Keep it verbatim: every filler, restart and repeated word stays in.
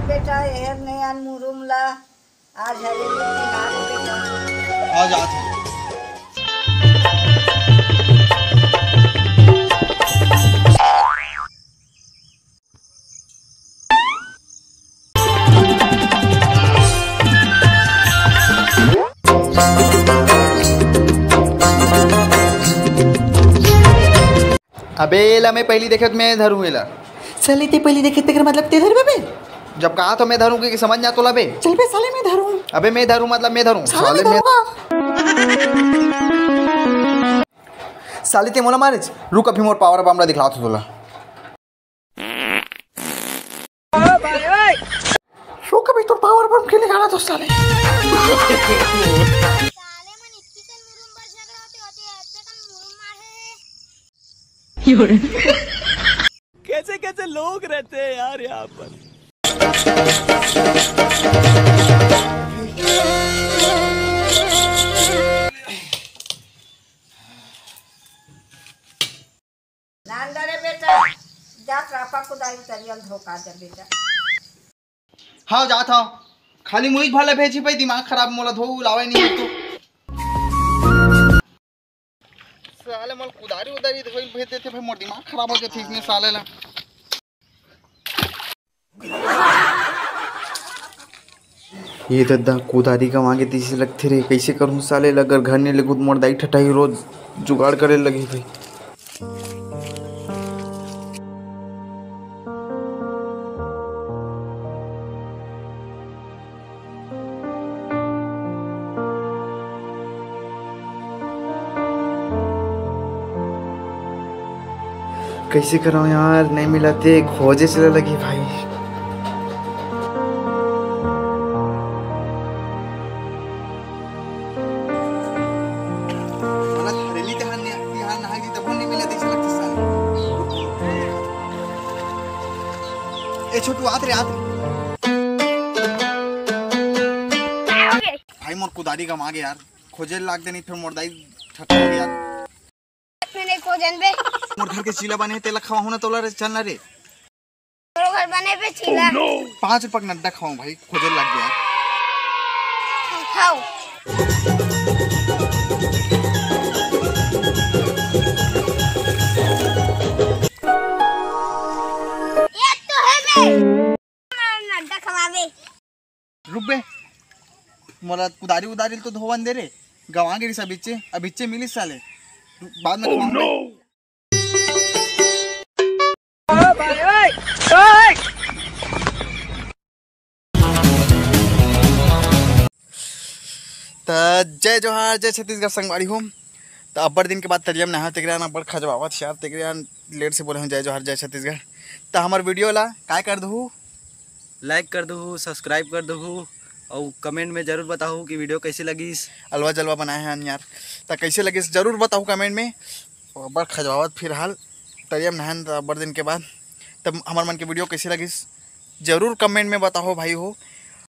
बेटा, एहर नयान मुरुम ला, आज हरेली तिहार हे बेटा। आ जात हे। अबे एला मैं पहिली देखे त मैं धरूं एला। साले ते पहिली देखे तेकर मतलब ते धरबे बे? जब कहा तो मैं धरूं कि समझ ना तोला बे। चल बे साले मैं धरूं। अबे मैं धरूं मतलब मैं धरूं। साले मैं साले मैं धरूंगा। साले ते मोला मारेच। रुक अभी मोर पावर बम ला दिखलात हो तोला। रुक अभी तो पावर बम के निकाला तो साले। साले मन इतनी कन मुरुम बर झगड़ा होते होते, इतने कन मुरुम मारे हे। कैसे कैसे लोग रहते हैं यार यहाँ पर। नांदा रे बेटा, जा चापा कुदारी तरियल धोका जा बेटा। हाँ, जात हव। खाली मुहित भला भेजी भाई, दिमाग खराब, मोला धो लावे नहीं है तो। साले मोला कुदारी उदारी धोई भेज देते भाई, मोर दिमाग खराब हो जाते इसने साले ला। ये दद्दा कुदारी गंवा गे तइसे लगथे रे, कइसे करहूँ साले ल? अगर घर नइ लेगहूँ त मोर दाई ठठाही, रोज जुगाड़ करे लगही भाई। कइसे करंव यार, नइ मिलत हे, खोजे चले लगही भाई। साला हरेली तिहार ने, तिहार नहाए दी तभो नइ मिलत हे, लगथे साले। ए छोटू, आत रे, आत रे। भाई मोर कुदारी गंवा गे यार, खोजे लाग दे नहीं फिर मोर दाई ठठाही यार। मैंने को जनबे। मोर घर के चीला बने हे, तेला खवाहूं ना तोला रे, चल ना रे। तोर घर बने बे चीला। पाँच रुपया के नड्डा खवाहूं भाई, खोजे लाग गे यार। खाओ। ये तो है बे। नड्डा खवावे। रुक बे, मोला कुदारी उदारी तो धोवन दे रे, गंवा गे रिहिस अभिच्चे, अभिच्चे मिलिस साले, रुक, बाद में खवाहूं बे। त जय जोहार, जय छत्तीसगढ़ संगवारी हो। त अब्बड़ दिन के बाद तरिया म नहाए तेकरे अन अब्बड़ खजवावत हे यार, तेकरे अन लेट से बोले हूँ जय जोहार, जय छत्तीसगढ़। त हमर वीडियो ला काय कर दहू, like कर दहू, subscribe कर दहू, अउ comment में जरूर बताहू कि वीडियो कइसे लगिस। अलवा जलवा बनाए हन यार, त कइसे लगिस जरूर बताहू comment में। अब्बड़ खजवावत फिलहाल तरिया म नहान त अब्बड़ दिन के बाद। तब हमर मन के वीडियो कइसे लगिस जरूर comment में बताहू भाई हो।